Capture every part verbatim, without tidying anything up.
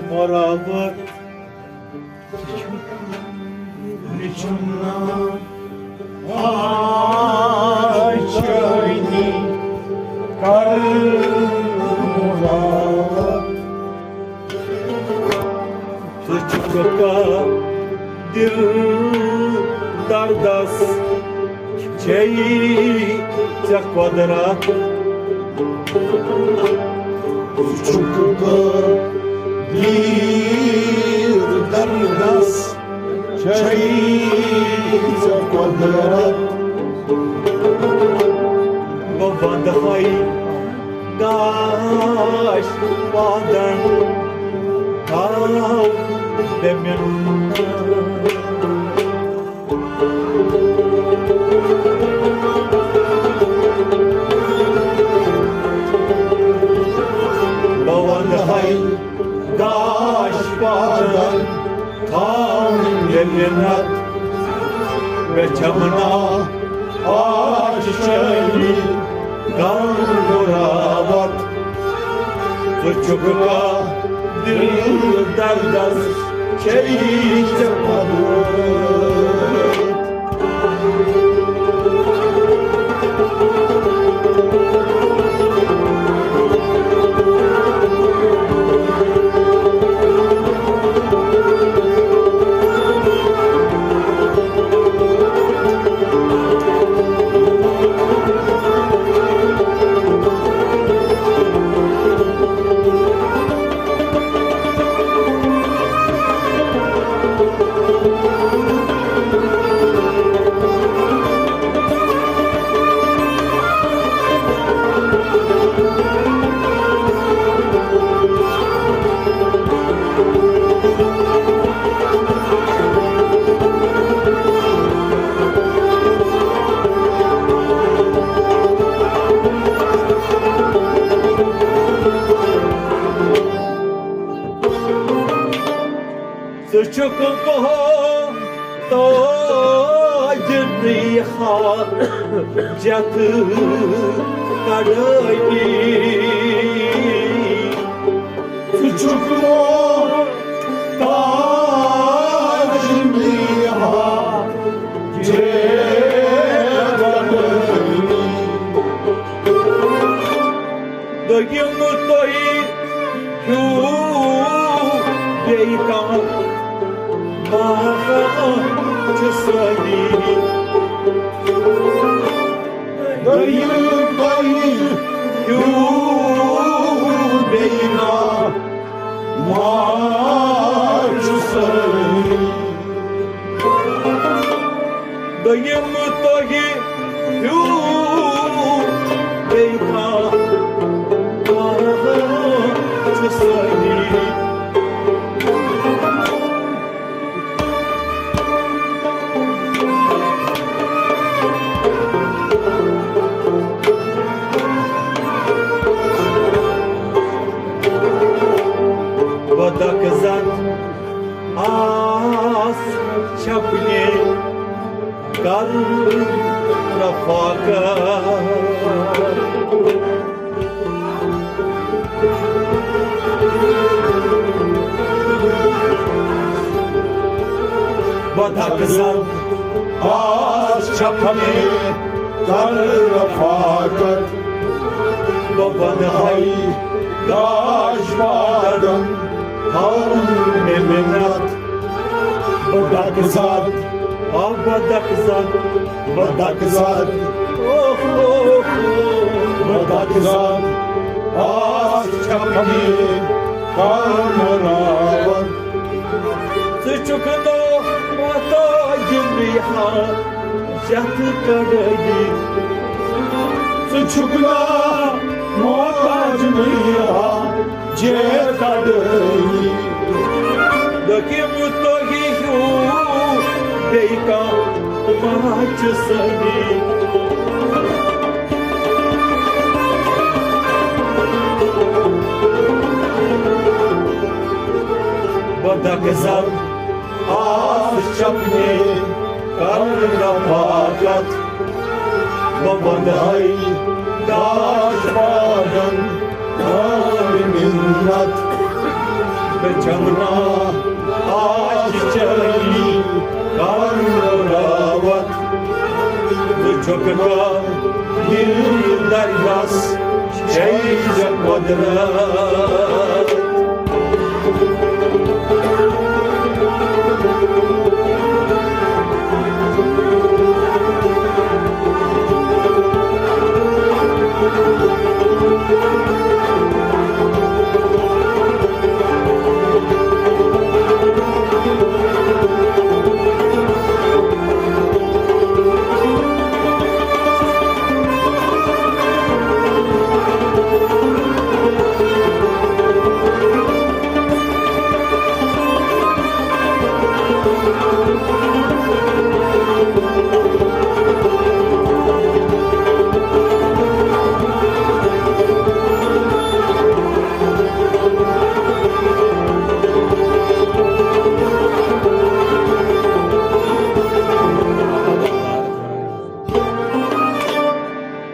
برابر چھُ نہٕ آشٲنی کرُن۔ ژٕ چھُکھ دِل دردس چھے ژےٚ قۄدرت۔ ژٕ چھُکھ دِل دردس چھے ژےٚ قۄدرت۔ بہٕ ونٛدٕ ہاے گاش پادن تھاو مےٚ مِنت۔ بہٕ ونٛدٕ ہاے گاش پادن تھاو مےٚ مِنت۔ مےٚ چھمنا آشٲنی کرُن مُراوت۔ ژٕ چھُکھ دِل دردس چھے ژےٚ قۄدرت۔ ژٕ چھُکھ محتاج حاجت کڑٲنی۔ ژٕ چھُکھ محتاج حاجت کڑٲنی۔ دوٚیِم تۄہہِ ہیوٗ بیٚیہِ کانٛہہ باغ چھُ سٲری۔ دوٚیِم تۄہہِ ہیوٗ بیٚیہِ کانٛہہ ما چھُ سٲری۔ دوٚیِم تۄہہِ ہیوٗ بیٚیہِ کانٛہہ چھُ سٲری۔ بدک زد آس چھپنہِ کر رفاقت۔ بدک زد آس چھپنہِ کر رفاقت۔ بہٕ ونہٕ ہاے گاش پادن تھاوُن مےٚ مِنت۔ بہٕ دکہٕ زد، آ بہٕ دکہٕ زد، بہٕ دکہٕ زد، اوہ، اوہ، اوہ۔ بہٕ دکہٕ زد، آس چھپنہِ کر مُراوت۔ ژٕ چھُکھ نہٕ محتاج مےٚ ہا جتھ کڑٲیی۔ ژٕ چھُکھ نا محتاج مےٚ ہا جتھ کڑٲیی۔ دوٚیِم تۄہہِ ہیوٗ بیٚیہِ کانٛہہ ما چھُ سٲری۔ بہٕ دکہٕ زد آس چھپنہِ کر رفاقت۔ بہٕ ونہٕ ہاے گاش پادن کر مِنت۔ جمنا آج چلی کر راوت، ژٕ چھُکھ کانٛہہ یِم درگاہس چھے ژےٚ قۄدرت۔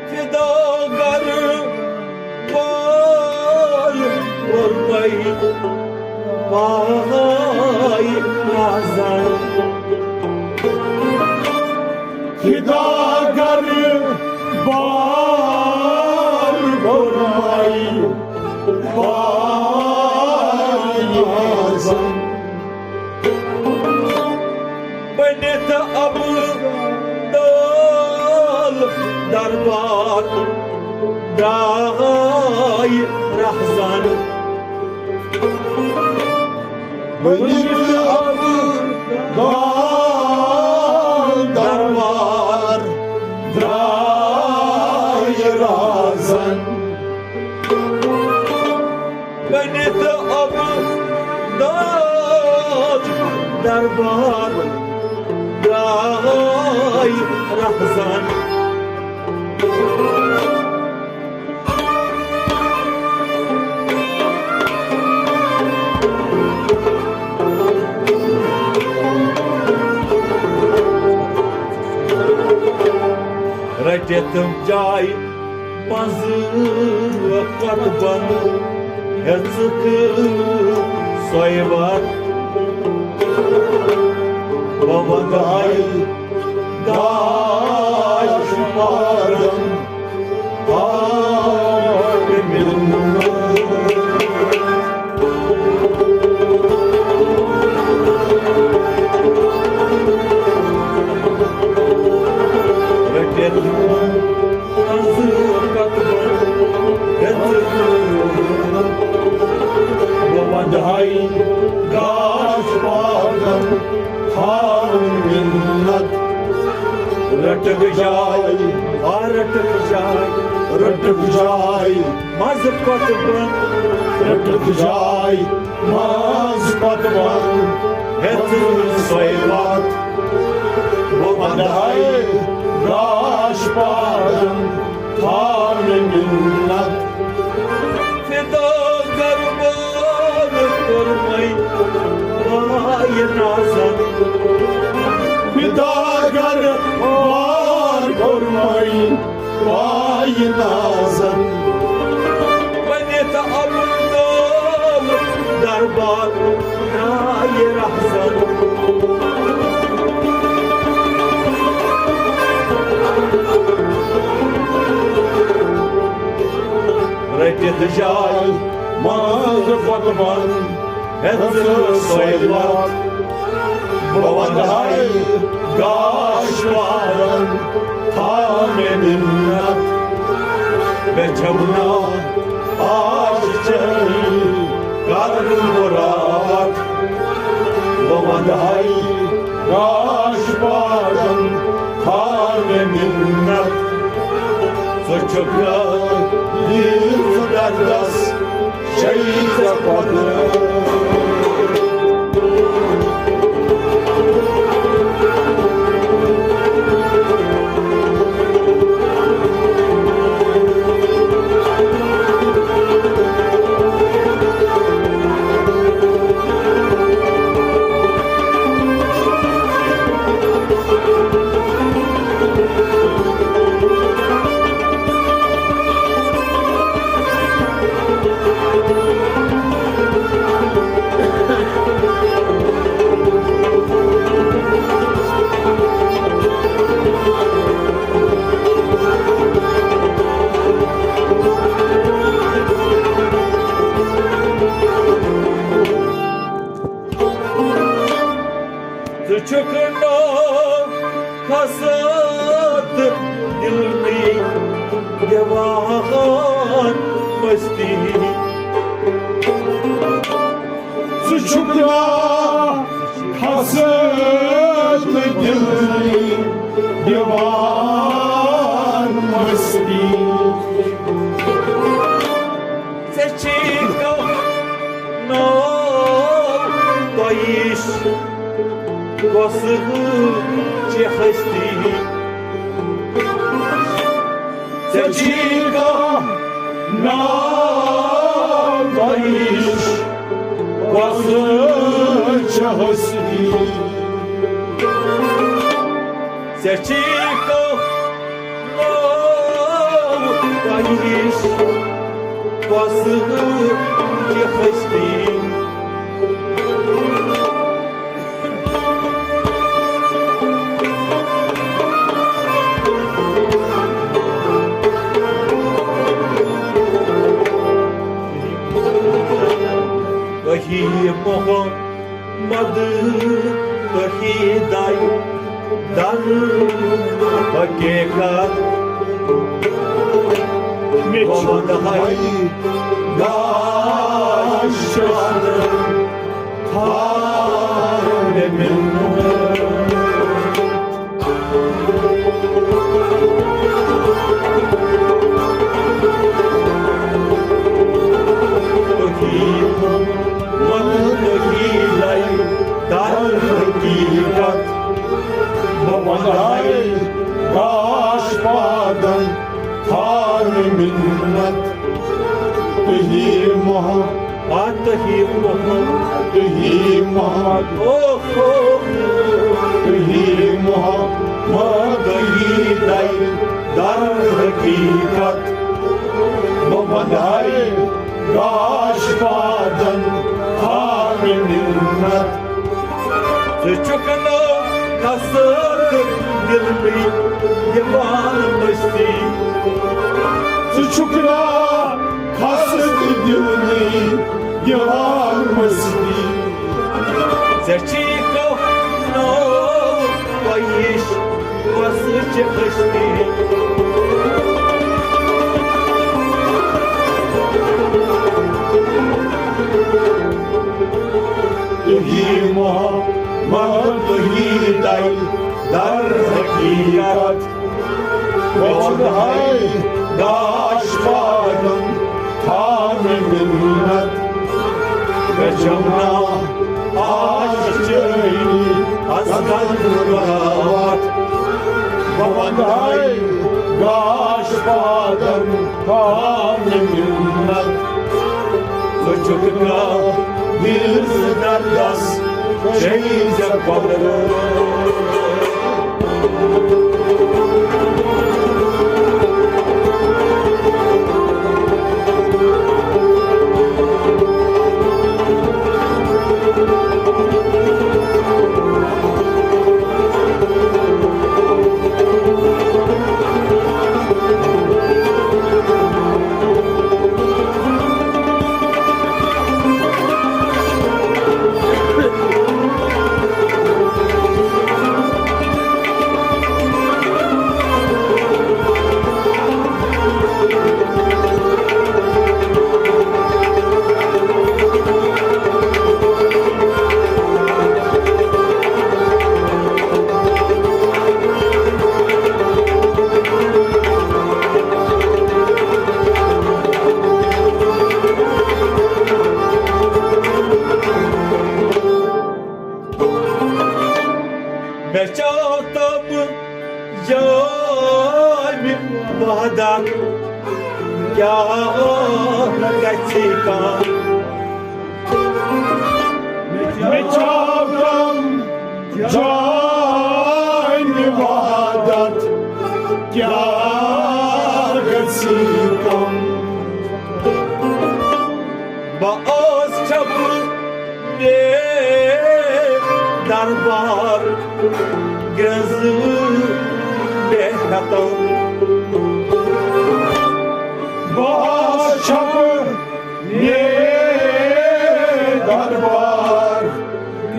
فداگر بال کوٚرمَے پاے نازن۔ فداگر بال کوٚرمَے پاے نازن۔ بٔنِتھ ابدال دربار درٛاے رہزن۔ بٔنِتھ ابدال دربار درٛاے رہزن۔ بٔنِتھ ابدال دربار درٛاے رہزن۔ رٔٹِتھ جاے منٛزٕ قۄربان ہیٚژٕکھ سۄے وَتھ۔ بہٕ وَنہٕ ہاے گاش پارن ہاے منت۔ رٔٹِتھ منٛزٕ قۄربان ہیٚژٕکھ۔ بہٕ وَنہٕ ہاے گاش پارن ہاے منت۔ رٔٹٕکھ جاے، آ رٔٹٕکھ جاے، رٔٹٕکھ جاے منٛزٕ قۄربان۔ رٔٹٕکھ جاے منٛزٕ قۄربان ہیٚژٕکھ سۄے وَتھ۔ بہٕ وَنہٕ ہاے گاش پارن ہاے منت۔ فدا گربان کوٚرمَے پاے نازن۔ فدا گربان کوٚرمَے پاے نازن۔ بٔنِتھ ابدال دربار درٛاے رہزن۔ رٔٹِتھ جاے منٛزٕ قۄربان ہیٚژٕکھ سۄے وَتھ۔ بہٕ وَنہٕ ہاے گاش پارن تھاو مےٚ مِنت۔ مےٚ چھَم نا آز ژےٚ کَرُن مُراعات۔ بہٕ وَنہٕ ہاے گاش پارن تھاو مےٚ مِنت۔ ژٕ چھُکھ ییٖژ دردس شہید قدر۔ چھُکھ نہٕ کھسان دِلٕے دِوان مستی۔ ژٕ چھُکھ نہٕ کھسان دِلٕے دِوان مستی۔ ژےٚ چھی کانٛہہ ناو طٲہِش، کۄسہٕ چھِ ہستی؟ ژےٚ چھی کانٛہہ ناو طٲہِش، کۄسہٕ چھِ ہستی؟ ژےٚ چھی کانٛہہ ناو طٲہِش، کۄسہٕ چھِ ہستی؟ تۄہی محمد، تۄہی داے در حقیقت۔ مےٚ چھُ وۄنۍ گاش تھاونہٕ مِنت۔ تُہی وَن، تُہی لَے در حقیقت۔ بہٕ وَنہٕ گاش پادن تھاونہٕ مِنت۔ تُہی محمد، آ تُہی محمد، تُہی محمد، او ہو۔ تُہی محمد، تُہی دَے در حقیقت۔ بہٕ وَنہٕ گاش پادن تھاونہٕ مِنت۔ ژٕ چھُکھ نہٕ کھسان دِلٕے دِوان مستی۔ ژٕ چھُکھ نہٕ کھسان دِلٕے دِوان مستی۔ ژےٚ چھی کانٛہہ ناو طٲہِش، کۄسہٕ چھِ ہستی؟ تُہی محمد، تُہی دَے در حقیقت۔ ووٚن ہے گاش پادن تھاونہٕ مِنت۔ مےٚ چھَم نا آش چٲنی اصغر مُراعات۔ بہٕ وَنہٕ ہے گاش پادن تھاونہٕ مِنت۔ ژٕ چھُکھ کانٛہہ دِل زٕ دردس شہید ژےٚ پگرو۔ مےٚ چاو تَم جامہِ وحدت، کیٛاہ گژھِ کانٛہہ؟ مےٚ چاو تَم جامہِ وحدت، کیٛاہ گژھِ کم؟ بہٕ اوس چھپہٕ بے دربار گرٛنٛز بے ہٮ۪تم۔ بہٕ اوس چھپہٕ بے دربار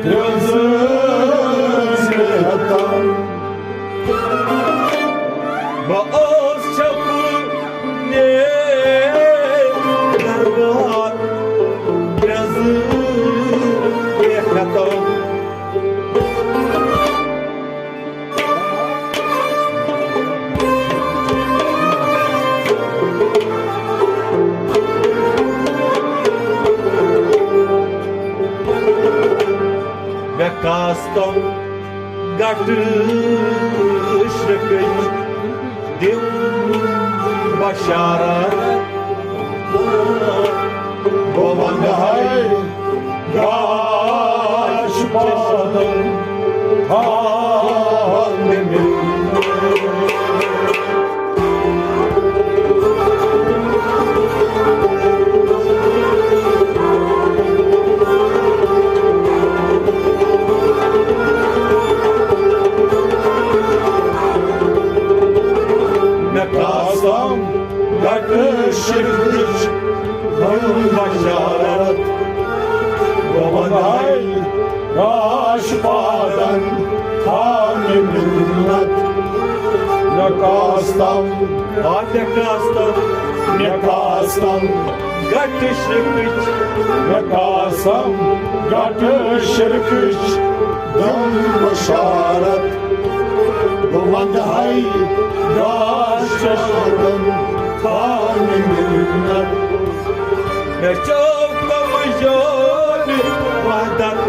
گرٛنٛز مےٚ کاسہٕ تَم گٹہٕ شرکٕچ دِم بشارت۔ بہٕ وَنہٕ ہاے گاش پادن تھاو مےٚ مِلنہٕ۔ مےٚ کاسہٕ تَم گٹہٕ شرکٕچ دِم بشارت۔ بہٕ وَنہٕ ہاے گاش پادن تھاو مےٚ مِلنہٕ۔ مےٚ کاسہٕ تَم، آ، مےٚ کاسہٕ تَم، مےٚ کاسہٕ تَم گٹہٕ شرکٕچ، مےٚ کاسہٕ تَم گٹہٕ شرکٕچ دِم بشارت۔ بہٕ وَنہٕ ہاے گاش پادن تھاو مےٚ مِلنہٕ۔ مےٚ چھو کمزور وحدت،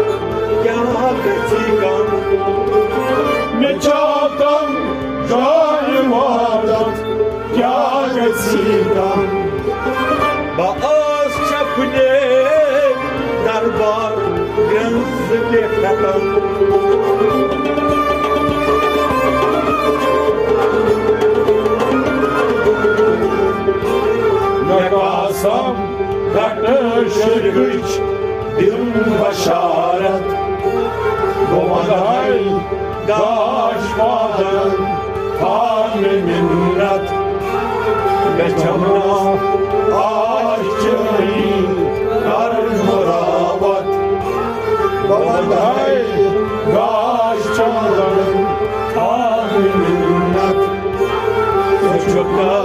کیٛاہ گژھی کم؟ مےٚ چھو کمزور وحدت، کیٛاہ گژھی کم؟ بہٕ ٲس چھپنے دربار گرٛنٛز بے ختم۔ مےٚ کاسہٕ تَم گٹہٕ شرکٕچ دِم بشارت۔ بہٕ وَنہٕ ہاے گاش پادن تھاو مےٚ مِلنہٕ۔ مےٚ چھَم نا آش چٲنی کر مُراوت۔ بہٕ وَنہٕ ہاے گاش پادن تھاو مےٚ مِلنہٕ۔ ژٕ چھُکھ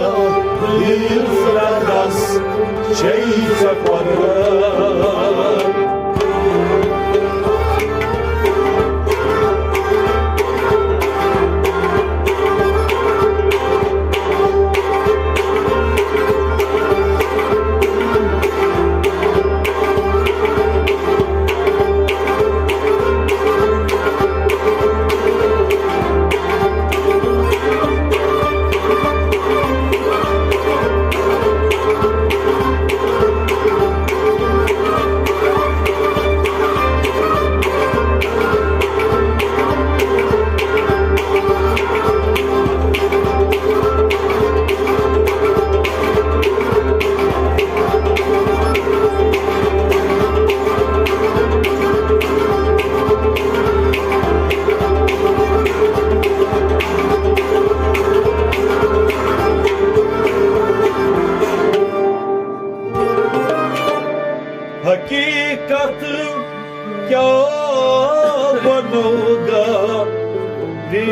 دِل زندس چھے ژےٚ قۄدرت۔ حقیقت کیا ونو گا دی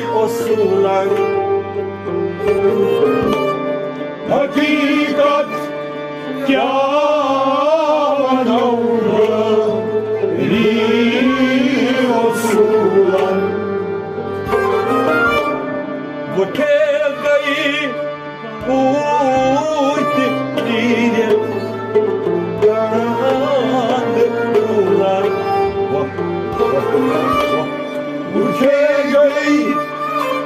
اصولن۔ حقیقت کیا ونو گا دی اصولن۔ وٹھے گئی اوت نیرِتھ گانٛد تُلان۔ واہ، واہ، واہ، واہ۔ وُچھے گٔے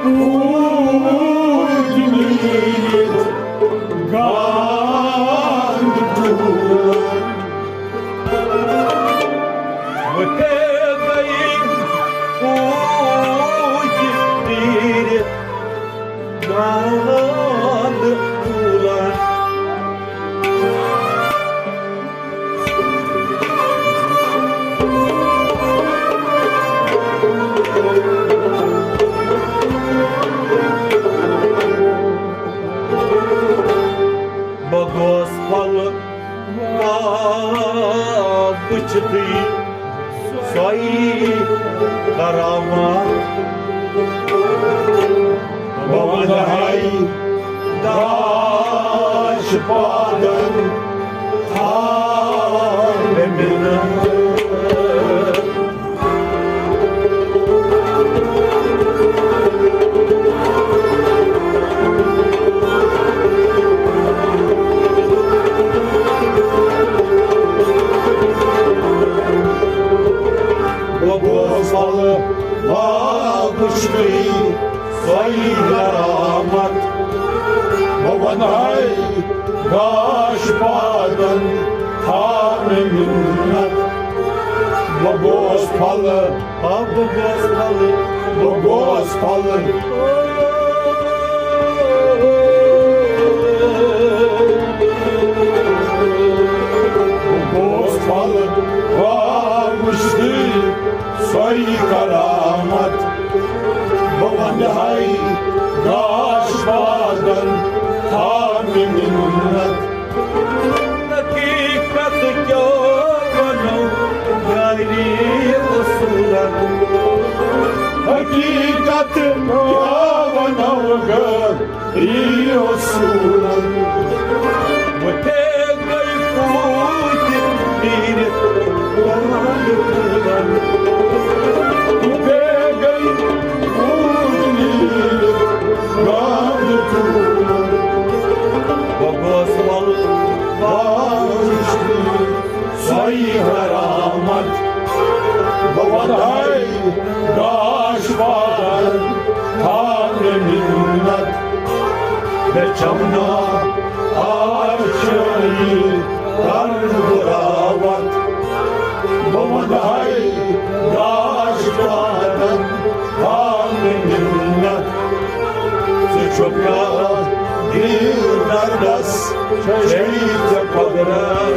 اوت نیرِتھ گانٛد تُلان۔ وُچھے گٔے اوت نیرِتھ گانٛد تُلان۔ بہٕ گوس پھۄلہٕ آب وٕچھتھٕے سۄے کرامات۔ بہٕ ونہٕ ہاے داش پادن تھاو مےٚ مِنت۔ پھل واوُشتٕے سۄے کرامت۔ بہٕ وَنہٕ ہَے گاش پادن تھاونہٕ مِنت۔ بہٕ گوس پھل، آ، بہٕ گوس پھل، بہٕ گوس پھل۔ بہٕ گوس پھل واوُشتٕے سۄے کرامت۔ بہٕ وَنہٕ ہَے گاش پادن تھاونہٕ مِنت۔ حقیقت کیٛاہ وَنو گَرِ اصوٗلن؟ حقیقت کیٛاہ وَنو گَرِ اصوٗلن؟ وۄتھے گٔے پوٗتۍ نیٖرِتھ گنٛدٕ ٹوٗلن۔ وۄتھے گٔے پوٗتۍ نیٖرِتھ گنٛدٕ ٹوٗلن۔ بہٕ گوس وَل واوُشتٕے سۄے کرامت۔ بہٕ وَنہٕ ہَے گاش پادن تھاونہٕ مِنت۔ مےٚ چمنا آشٲیی کرٕ بہٕ راوت۔ بہٕ وَنہٕ ہَے گاش پادن تھاونہٕ مِنت۔ ژٕ چھُکھ مےٚ دِل دردس چھے ژےٚ قۄدرت۔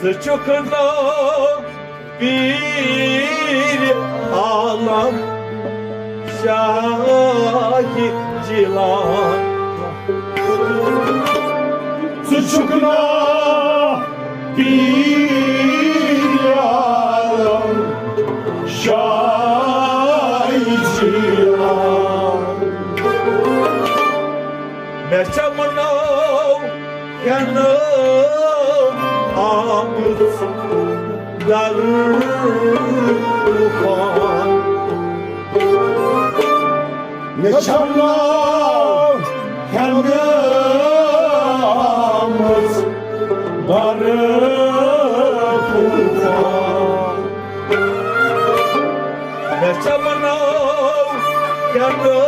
ژٕ چھُکھ نہٕ پیٖرِ عالم شاہہِ جیلان۔ ژٕ چھُکھ نا پیٖرِ عالم شاہہِ جیلان۔ مےٚ چھےٚ مُنو ہٮ۪نہٕ آمٕژ در طوفان۔ مےٚ چھےٚ ناو ہٮ۪نہٕ آمٕژ در طوفان۔ مےٚ چھےٚ ناو ہٮ۪نہٕ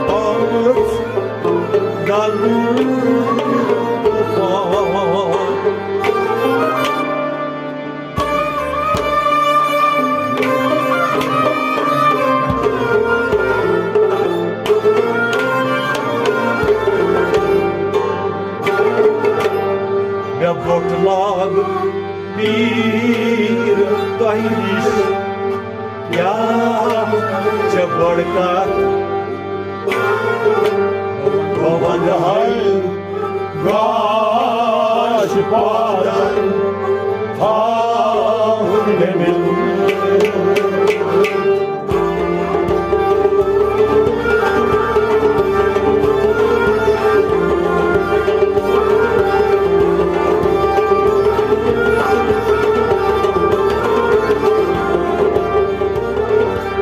آمٕژ در طوفان۔ مےٚ بوٚٹھ لاگ پیٖر تۄہہِ نِش، کیٛاہ چھےٚ بٔڑ کتھ؟ بہٕ ونہٕ ہاے گاش پادن تھاوُن مےٚ مِلُن۔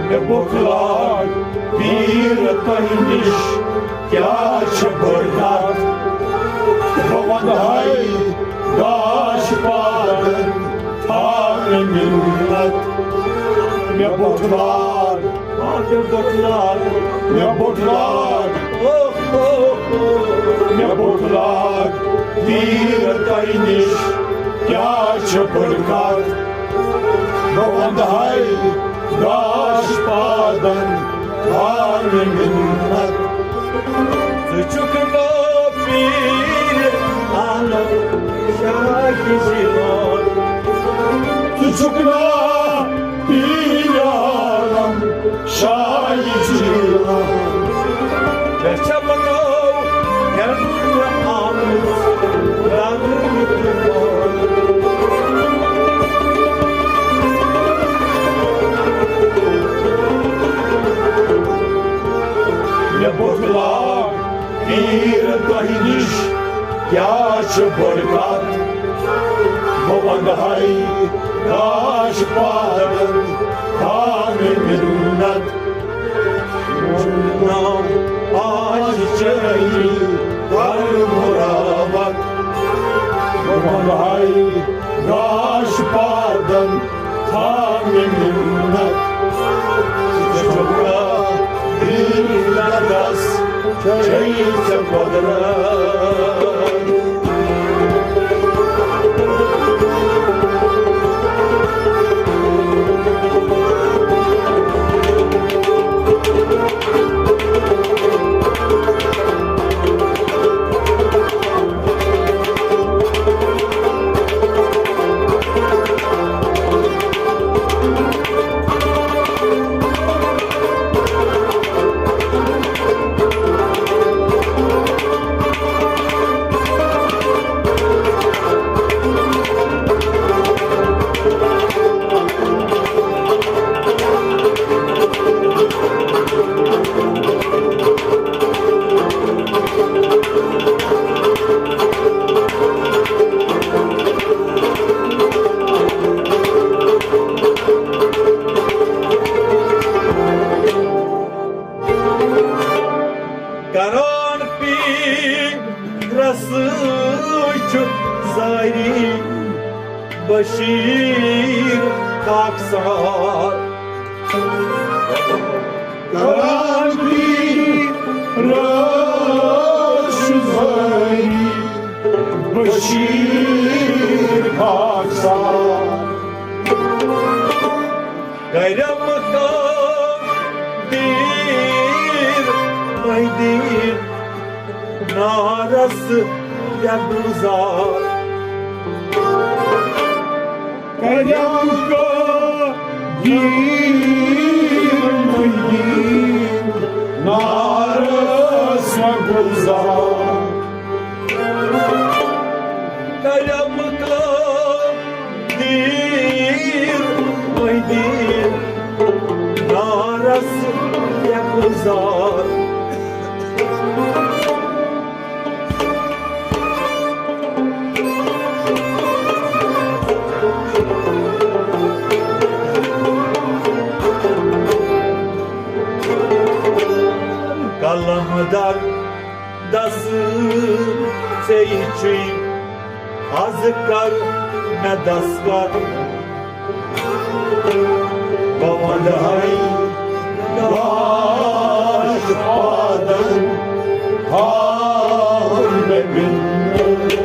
مےٚ بوٚٹھ لاگ پیٖر تۄہہِ نِش، کیٛاہ چھِ بٔڑ کتھ؟ بہٕ ونہٕ ہاے گاش پادن تھاونہٕ مِنت۔ مےٚ بوٚٹھ لاگ، مےٚ بوٚٹھ لاگ، مےٚ بوٚٹھ لاگ، او، او، او۔ مےٚ بوٚٹھ لاگ پیٖر تۄہہِ نِش، کیٛاہ چھِ بٔڑ کتھ؟ وندہائی گاش پادن، خان منت۔ ژٕ چھُکھ نا پیٖرِ عالم شاہِ جیلان۔ ژٕ چھُکھ نا پیٖرِ عالم شاہِ جیلان۔ مےٚ چھےٚ مناو ہٮ۪نہٕ آمٕژ درد تہٕ دُکھ۔ مےٚ بوٚٹھ لاگ پیٖر تۄہہِ نِش، کیٛاہ چھِ بٔڑ کتھ؟ بہٕ ونہٕ ہاے گاش پادن، خان منت۔ نام آج چٲنی کر مراوت۔ بہٕ ونہٕ ہاے گاش پادن، خان منت۔ ژٕ چھُکھ دِل دردس، چھے ژےٚ قۄدرت۔ کران پیٖرس چھُ زٲری بشیٖر خاکسار۔ کران پیٖرس چھُ زٲری بشیٖر خاکسار۔ کرم قادر مہدی نارس یا گلزار۔ کرم قادر مہدی نارس یا گلزار۔ کرم قادر مہدی نارس یا گلزار۔ قلم در دس ژے چھُے، از کر مےٚ دستخط۔ بہٕ ونہٕ ہاے گاش پادن، ہاو مےٚ منت۔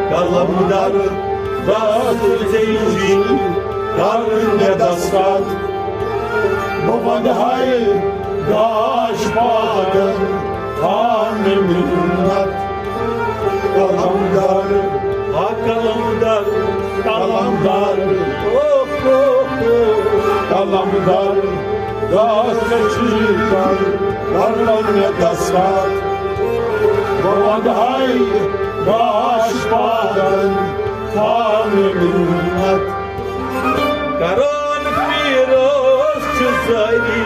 قلم در دست ژے چھُے، کر مےٚ دستخط۔ بہٕ ونہٕ ہاے گاش پادن، ہاو مےٚ منت۔ قلم در، ہا قلم در، قلم در، او، او، او۔ قلم در، دست ژے چھُے، کر مےٚ دستخط۔ بہٕ ونہٕ ہاے گاش پادن، ہاو مےٚ منت۔ کران پیٖرس چھُ زٲری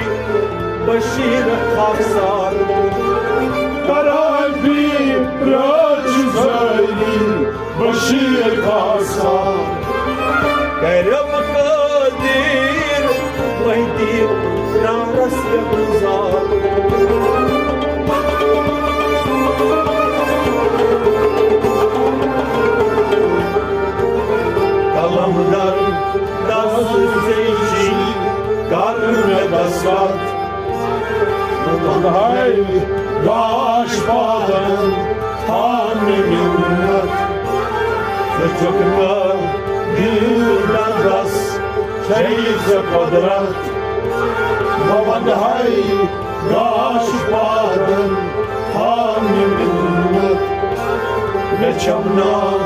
بشیٖر خاکسار۔ کران پیٖرس چھُ زٲری بشیٖر خاکسار۔ کرم قادر مہدی نارس یا گلزار۔ قلم در دس گاش پادن تھاونہٕ مِنت، ژٕ چھُکھ نہٕ دِل دردس چھیی ژےٚ قۄدرت۔ بہٕ ونہٕ ہاے گاش پادن تھاونہٕ مِنت، مےٚ چھَم نا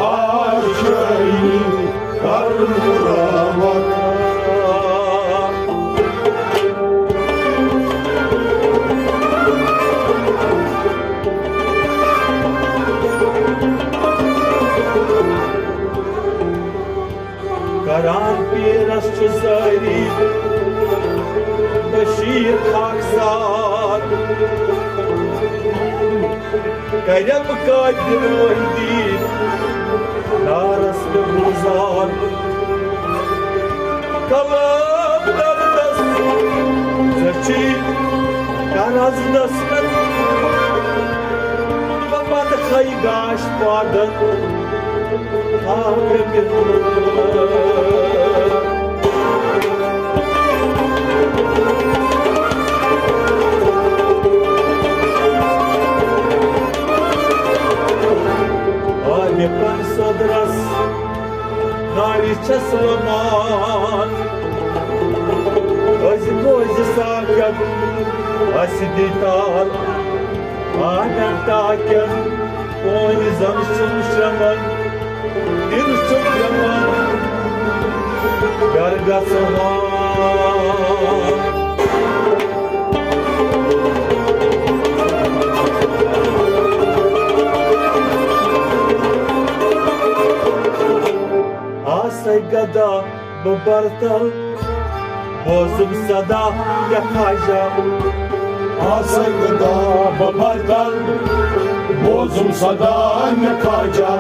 آشٲیی کرُن مُراوت۔ کران پیٖرس چھِ سٲری بشیٖر خاکسار۔ کرم قادر محی الدین نارس پہ گلزار۔ کلام دردس ژچی کرز دسمت، بہ پتہ خی گاش پادن آ مےٚ بِہُن۔ آ مےٚ پنہٕ صدرس نارِ چھس ومان۔ أزۍ بوزِ ساکت اسہِ دیٖدار۔ آنن ٹاکٮ۪ن پونہِ زن چھُم شرٛمن، دِل چھُم گٮ۪وان، گرٕ گژھٕ ہا۔ آسے گدا بہٕ برتل، بوزُم صدا مےٚ خواجہ۔ آسے گدا بہٕ برتل، بوزُم صدا مےٚ خواجہ۔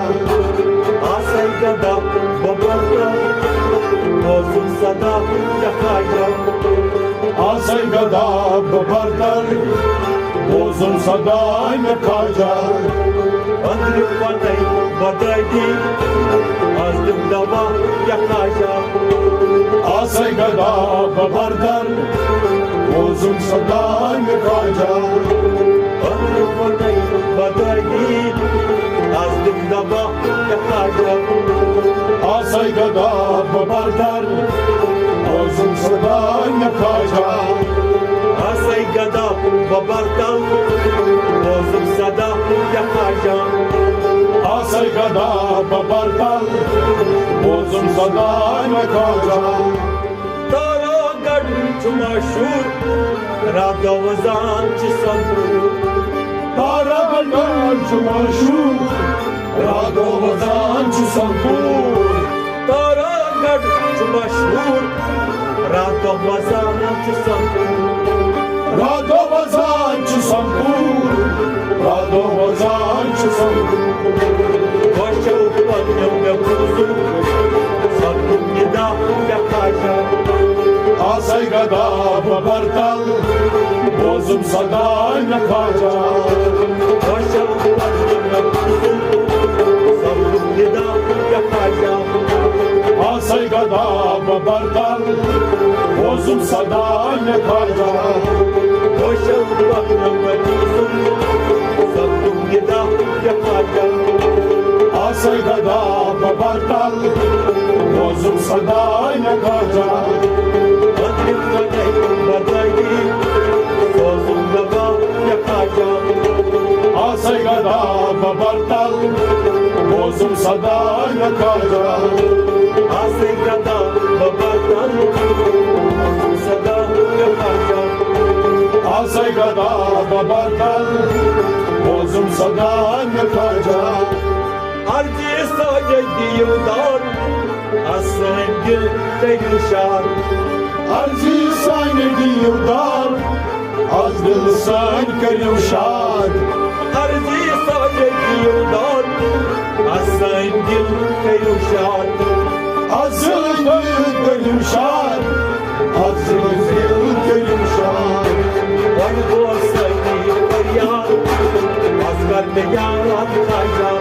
آسے گدا بہٕ برتل، بوزُم صدا مےٚ خواجہ۔ آسے گدا بہٕ برتل، بوزُم صدا مےٚ خواجہ۔ أنٛدرٕ پنے بدٲدی، از دِم دوا مےٚ خواجہ۔ آسے گدا بہٕ برتل، بوزُم صدا مےٚ خواجہ۔ أنٛدرٕ پنے بدٲدی، از دِم دوا مےٚ خواجہ۔ آسے گدا بہٕ برتل، بوزُم صدا مےٚ خواجہ۔ آسے گدا بہٕ برتل، بوزُم صدا مےٚ خواجہ۔ آسے گدا بہٕ برتل، بوزُم صدا مےٚ خواجہ۔ تارا گڑھ چھُ مشہوٗر، راتو وزان چھُ سمپوٗر۔ تارا گڑھ چھُ مشہوٗر، راتو وزان چھُ سمپوٗر۔ تارا گڑھ چھُ مشہوٗر، راتو وزان چھُ سمپوٗر۔ راتو وزان چھُ سمپوٗر، راتو وزان چھُ سمپوٗر۔ بچو پننیو مےٚ بوٗزُم، سمپوٗر نِدا مےٚ خواجہ۔ آسے گدا بہٕ برتل، بوزُم صدا مےٚ خواجہ۔ بچو پننیو مےٚ بوٗزُم، سمپوٗر نِدا مےٚ خواجہ۔ آسے گدا بہٕ برتل، بوزُم صدا مےٚ خواجہ۔ بچو پننیو مےٚ بوٗزُم، سمپوٗر نِدا مےٚ خواجہ۔ آسے گدا بہٕ برتل، بوزُم صدا مےٚ خواجہ۔ بدرِ پنے بدٲدی، سوزُم دوا مےٚ خواجہ۔ آسے گدا بہٕ برتل، بوزُم صدا مےٚ خواجہ۔ آسے گدا بہٕ برتل، بوزُم صدا مےٚ خواجہ۔ آسے گدا بہٕ برتل، بوزُم صدا مےٚ خواجہ۔ عرضی سانے دِیِو داد، از سٲنۍ دِل کٔرِو شاد۔ عرضی سانے دِیِو داد، از دِل سٲنۍ کٔرِو شاد۔ عرضی سانے دِیِو داد، از سٲنۍ دِل کٔرِو شاد۔ از سٲنۍ دِل کٔرِو شاد۔ از سٲنۍ دِل کٔرِو شاد۔ وۄنۍ گوٚو سٲنۍ فریاد، از کر مےٚ یاد خواجہ۔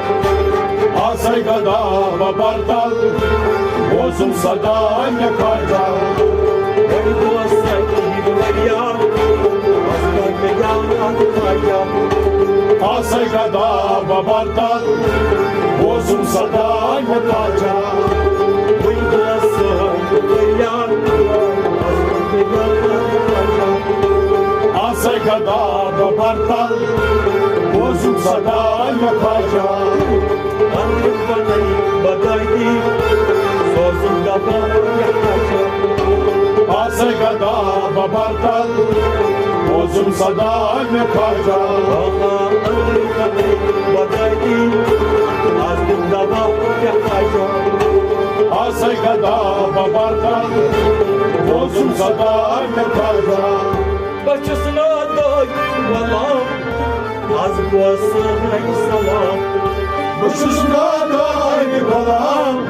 آسے گدا بہٕ برتل، بوزُم صدا مےٚ خواجہ۔ وۄنۍ گوٚو سٲنۍ فریاد، از کر مےٚ یاد آسے گدا ببر تل، بوزُم صدا مےٚ خواجہ۔ وٕنۍ بوز سٲنۍ فریاد۔ آسے گدا ببر تل، بوزُم صدا مےٚ خواجہ۔ اندرٕ بنٲے بدٲتی، سوزُم دبا مےٚ خواجہ۔ آسے گدا ببر تل، بوزُم صدا مےٚ خواجہ۔ آ، آ، اندرٕ بنٲے بدٲتی، آز دیُن دبا مےٚ خواجہ۔ آسے گدا ببر تل، بوزُم صدا مےٚ خواجہ۔ بہٕ چھُس نادٲنۍ غلام، آز بوز سٲنۍ سلام۔ بہٕ چھُس نادٲنۍ غلام،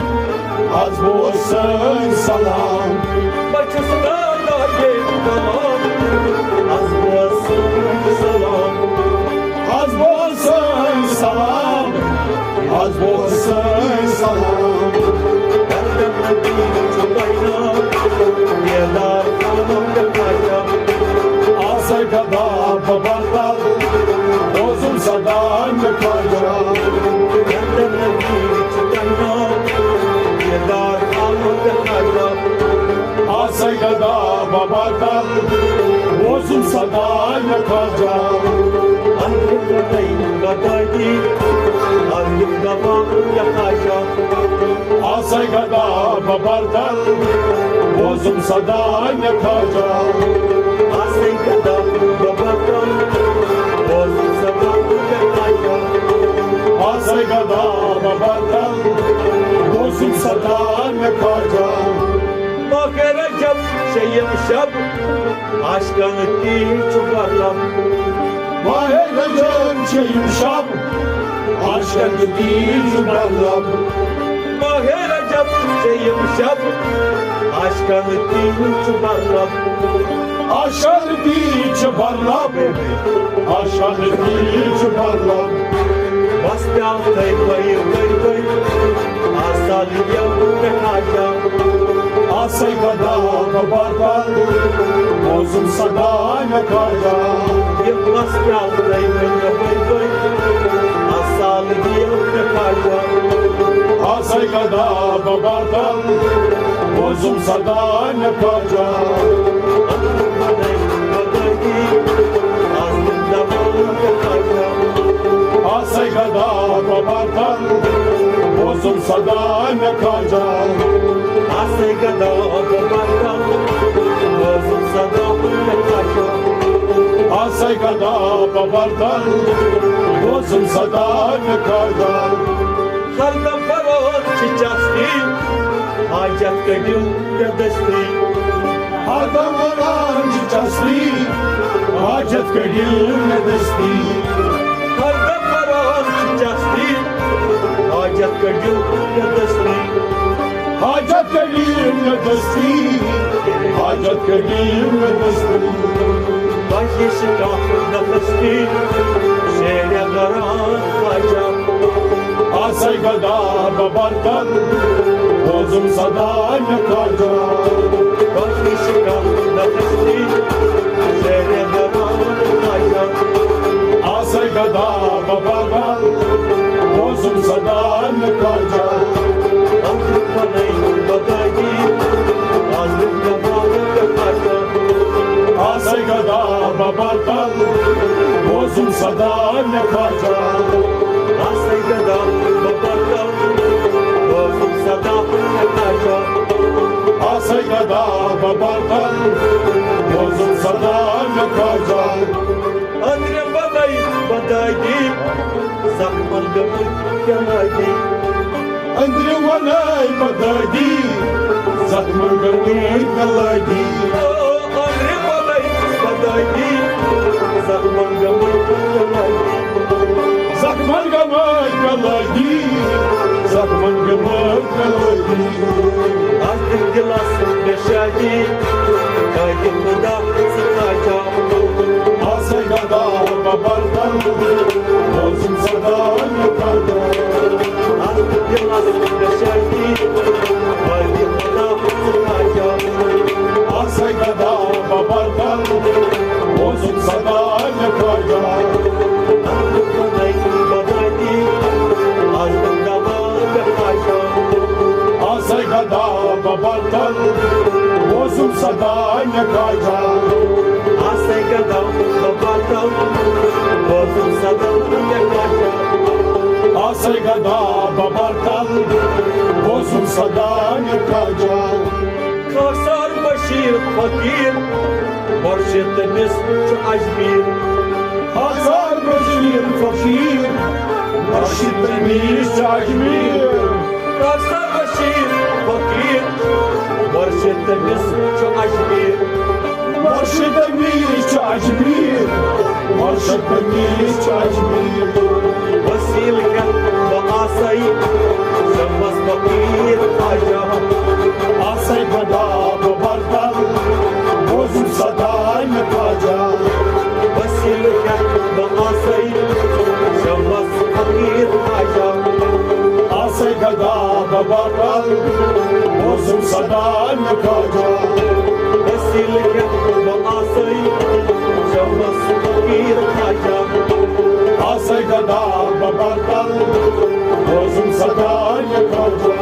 آز بوز سٲنۍ سلام۔ بہٕ چھُس نادٲنۍ غلام، آز بوز سٲنۍ سلام۔ آز بوز سٲنۍ سلام، آز بوز سٲنۍ سلام۔ گردن نبی چھُ بینات، بیدار خانم تہٕ خواجہ۔ آسے گدا ببر تل، بوزُم صدا مےٚ خواجہ۔ گردن نبی چھُ بینات، بیدار خانم تہٕ خواجہ۔ آسے گدا ببر تل، بوزُم صدا مےٚ خواجہ۔ اندرٕ بنٲے بدٲتی، آز دیُن دبا مےٚ خواجہ۔ آسے گدا ببر تل، بوزُم صدا مےٚ خواجہ۔ آسے گدا ببر تل، بوزُم صدا مےٚ خواجہ۔ آسے گدا ببر تل، بوزُم صدا مےٚ خواجہ۔ ماہِ رجب چھِ یِم شب، عاشقن تی چھُ مطلب۔ ماہِ رجب چھِ یِم شب، عاشقن تی چھُ مطلب۔ ماہِ رجب چھِ یِم شب، عاشقن تی چھُ مطلب۔ عاشقن تی چھُ مطلب، عاشقن تی چھُ مطلب۔ بس پیالہٕ تھٲے بٔے، بٔے، بٔے۔ آسال یِم مےٚ خواجہ۔ آسے گدا ببر تل، بوزُم صدا مےٚ خواجہ۔ یِم بس پیالہٕ تھٲے بٔے، بٔے، بٔے۔ آسال یِم مےٚ خواجہ۔ آسے گدا ببر تل، بوزُم صدا مےٚ خواجہ۔ آسے گدا ببر تل، بوزُم صدا مےٚ خواجہ۔ آسے گدا ببر تل، بوزُم صدا مےٚ خواجہ۔ آسے گدا ببر تل، بوزُم صدا مےٚ خواجہ۔ ہر دم پران چھِ چستی، حاجت کٔڑِو مےٚ دستی۔ ہر دم پران چھِ چستی، حاجت کٔڑِو مےٚ دستی۔ ہر دم پران چھِ چستی، حاجت کٔڑِو مےٚ دستی۔ حاجت کٔڑِو مےٚ دستی، حاجت کٔڑِو مےٚ دستی۔ تۄہہِ چھِ کانٛہہ نفس تہِ، شیرِ غرام خواجہ۔ آسے گدا ببر تل، بوزُم صدا مےٚ خواجہ۔ تۄہہِ چھِ کانٛہہ نفس تہِ، شیرِ غرام خواجہ۔ آسے گدا ببر تل، بوزُم صدا مےٚ خواجہ۔ اندرٕ بنٲے بدٲتی، آز دیُن دبا مےٚ خواجہ۔ آسے گدا ببر تل، بوزُم صدا مےٚ خواجہ۔ آسے گدا ببر تل، بوزُم صدا مےٚ خواجہ۔ آسے گدا ببر تل، بوزُم صدا مےٚ خواجہ۔ أنٛدرِم بنٲے بدٲتی، زخمن گٔمٕتۍ علاجی۔ أنٛدرِم بنٲے بدٲتی، زخمن گٔمٕتۍ علاجی۔ أنٛدرِم بنٲے بدٲتی، زخمن گٔمٕتۍ علاجی۔ زخمن گٔمٕتۍ علاجی، زخمن گٔمٕتۍ علاجی۔ از دِل دِلس مےٚ شادی، قٲدِ خدا ژٕ کاجا۔ آسے گدا ببر تل، بوزُم صدا مےٚ خواجہ۔ از دِل دِلس مےٚ شادی، قٲدِ خدا ژٕ کاجا۔ آسے گدا ببر تل، بوزُم صدا مےٚ خواجہ۔ برتل، بوزُم صدا مےٚ کاجا۔ آسے گدا ببرتل، بوزُم صدا مےٚ کاجا۔ آسے گدا ببرتل، بوزُم صدا مےٚ کاجا۔ خاکسار بشیر فقیر، مرشد تٔمِس چھُ اجمیر۔ خاکسار بشیر فقیر، مرشد تٔمِس چھُ اجمیر۔ خاکسار بشیر فقیر، مرشد تٔمِس چھُ اجمیر۔ مرشد تٔمِس چھُ اجمیر، مرشد تٔمِس چھُ اجمیر۔ وسیٖلہٕ ہٮ۪تھ بہٕ آسے، شمس فقیر خواجہ۔ آسے گدا بہٕ برتل، بوزُم صدا مےٚ کاجا۔ وسیٖلہٕ ہٮ۪تھ بہٕ آسے، شمس فقیر خواجہ۔ آسے گدا ببرتل، بوزُم صدا مےٚ کاجا۔ وسیٖلہٕ ہٮ۪تھ بہٕ آسے، شمس فقیر خواجہ۔ آسے گدا ببرتل، بوزُم صدا مےٚ کاجا۔